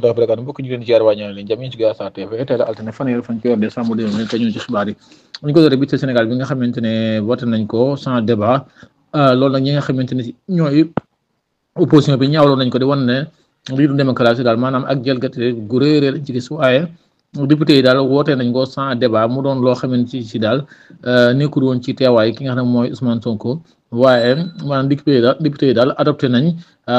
rahmatullahi wa barakatuh mbokk ñu leen ziar waa ñaan leen jàmm ci Galaxy TV tey la altine fanweeri fan ci weeru décembre 2020 te ñëw ci xibaar yi ñu ko doore bi ci Sénégal bi nga xamante ne voté nañ ko sans débat loolu nag ñi nga xamante ne si ñooy opposition bi ñaawloo nañ ko di wan ne lii du démocratie daal maanaam ak jalgati gu réeréer lañ ci gis waaye député yi daal woote nañ ko sans débat mu doon loo xamante si daal nekkul woon ci teewaay ki nga xam ne mooy Ousmane Sonko waaye maanaam député yi daal adopté nañ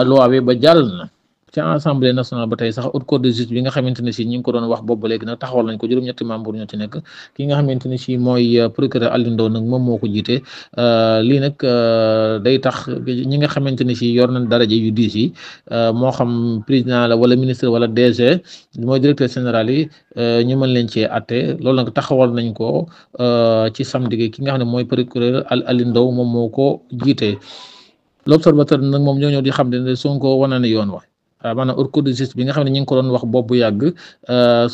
loi bi ba jàll na ci assemblée nationale ba tey sax haute cour de justice bi nga xamante ne si ñi ngi ko doon wax boobu ba léegi nag taxawal nañ ko juróom-ñetti membre ñoo ci nekk ki nga xamante ne si mooy procureur Alioune Ndao nag moom moo ko jiite lii nag day tax ñi nga xamante ne si yor nañ daraja yu diis yi moo xam président la wala ministre wala DG mooy directeur général yi ñu mën leen cee atte loolu nag taxawal nañ ko ci samedi gi ki nga xam ne mooy procureur Alioune Ndao moom moo ko jiite l'observateur nag moom ñoo ñëw di xam ne Sonko wane na yoon wa maanaam haute cour de justice bi nga xam ne ñu ngi ko doon wax boobu yàgg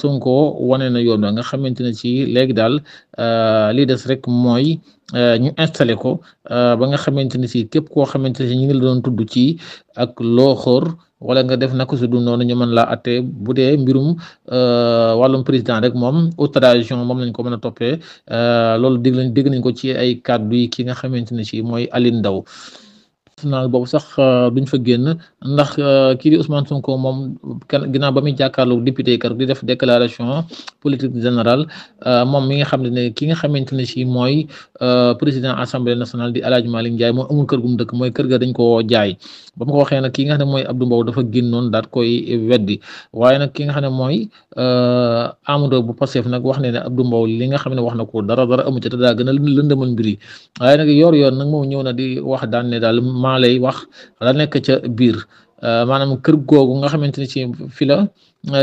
Sonko wane na yoon wa nga xamante ne ci léegi daal lii des rek mooy ñu installé ko ba nga xamante ne si képp koo xamante ne si ñu ngi la doon tudd ci ak looxoor wala nga def naka su dul noonu ñu mën laa atte bu dee mbirum wàllum président rek moom outrage moom lañ ko mën a toppee loolu dégg nañ ko ci ay kàddu yi ki nga xamante ne si mooy Alioune Ndao national boobu sax duñ fa génn ndax kii di Ousmane Sonko moom ginnaaw ba muy jàkkaarloo député yi kat di def déclaration politique générale moom mi nga xam ne ki nga xamante ne si mooy président assemblée nationale di El Hadj Malick Ndiaye moom amul kër gu mu dëkk mooy kër ga dañ ko jaay ba mu ko waxee nag ki nga xam ne mooy Abdou Mbow dafa génnoon daat koy weddi waaye nag ki nga xam ne mooy Amadou bu Pastef nag wax ne ne Abdou Mbow li nga xam ne wax na ko dara amu ci te daa gën a lëndëmal mbir yi waaye nag yoon nag moom ñëw na di wax daan ne daal maa lay wax la nekk ca biir maanaam kër googu nga xamante ne ci fi la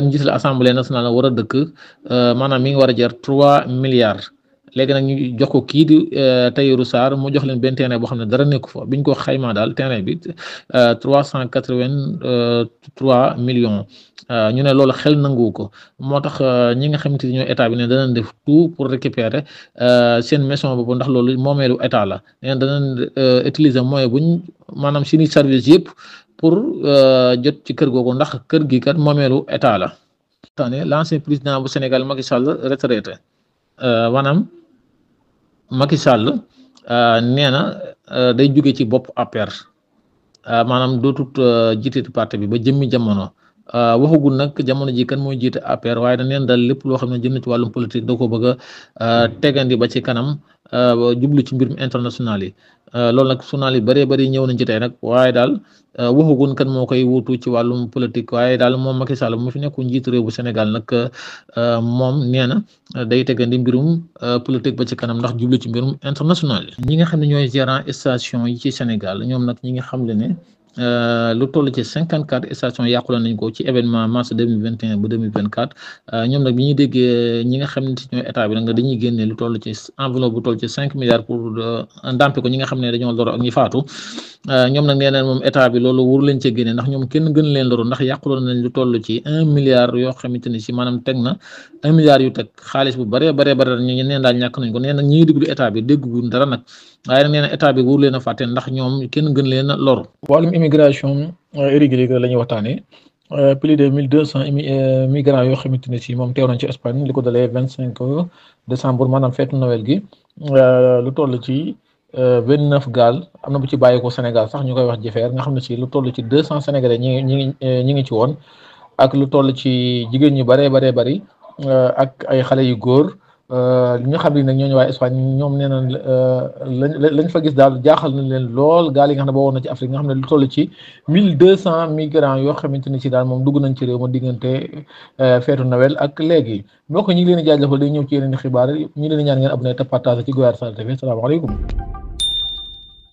njiital assemblée nationale war a dëkk maanaam mi ngi war a jar 3 milliards léegi nag ñu jox ko kii di Tahirou Sarr mu jox leen benn terrain boo xam ne dara nekku fa biñ ko xaymaa daal terrain bi 383 millions ñu ne loolu xel nangu ko moo tax ñi nga xamante ni ñooy état bi ne danañ def tout pour récupérer seen maison boobu ndax loolu moomeelu état la neen danañ utiliser moyen buñ maanaam suñu service yëpp pour jot ci kër googu ndax kër gi kat moomeelu état la. L'ancien président bu Sénégal Macky Sall retraité maanaam Macky Sall nee na day jóge ci bopp APR maanaam dootut jiite parti bi ba jëmmi jamono waxagul nag jamono ji kan mooy jiite APR waaye da neen daal lépp loo xam ne jëm na ci wàllum politique da ko bëgg a tegandi ba ci kanam jublu ci mbirum international yi loolu nag journal yi bëree bëri ñëw nañ ci tey nag waaye daal waxagun kan moo koy wuutu ci wàllum politique waaye daal moom Macky Sall mu fi nekku njiitu réew bu Sénégal nag moom nee na day tegandi mbirum politique ba ci kanam ndax jublu ci mbirum international yi. ñi nga xam ne ñooy gérant station yi ci Sénégal ñoom nag ñi nga xam ne lu toll ci 54 stations yàqule nañ ko ci événement mars 2021 ba 2024 ñoom nag bi ñuy déggee ñi nga xam ne ci ñooy état bi nag dañuy génne lu toll ci enveloppe bu toll ci 5 milliards pour ndàmpe ko ñi nga xam ne dañoo loro ak ñi faatu ñoom nag nee na moom état bi loolu wóoru leen cee génne ndax ñoom kenn gën leen loro ndax yàquloon nañ lu toll ci 1 milliard yoo xamante ni si maanaam teg na 1 milliard yu teg xaalis bu bare ñu neen daal ñàkk nañ ko nee nag ñi ngi déglu état bi dégguñ dara nag waaye nag nee na état bi wóoru leen a fàtte ndax ñoom kenn gën leen a lor. wàllum immigration irrégulière la ñuy waxtaanee plus de 1200 migrants yoo xamante ne si moom teew nañ ci Espagne li ko dalee 25 décembre maanaam feetu Noël gi lu toll ci 29 gaal am na bu ci bàyyi ko Sénégal sax ñu koy wax jëfeer nga xam ne si lu toll ci 200 sénégalais ñi ngi ci woon ak lu toll ci jigéen ñu bari ak ay xale yu góor li nga xam ne nag ñooñu waa Espagne ñoom nee na lañ fa gis daal jaaxal nañ leen lool gaal yi nga xam ne boo woon na ci Afrique nga xam ne lu toll ci 1200 migrants yoo xamante ni si daal moom dugg nañ ci réew ma diggante feetu Noël ak léegi mbokk ñu ngi leen di jaajëfal day ñëw ci yeneen xibaar ñu leen di ñaan ngeen abonné te partage ci Galaxy TV salaamaaleykum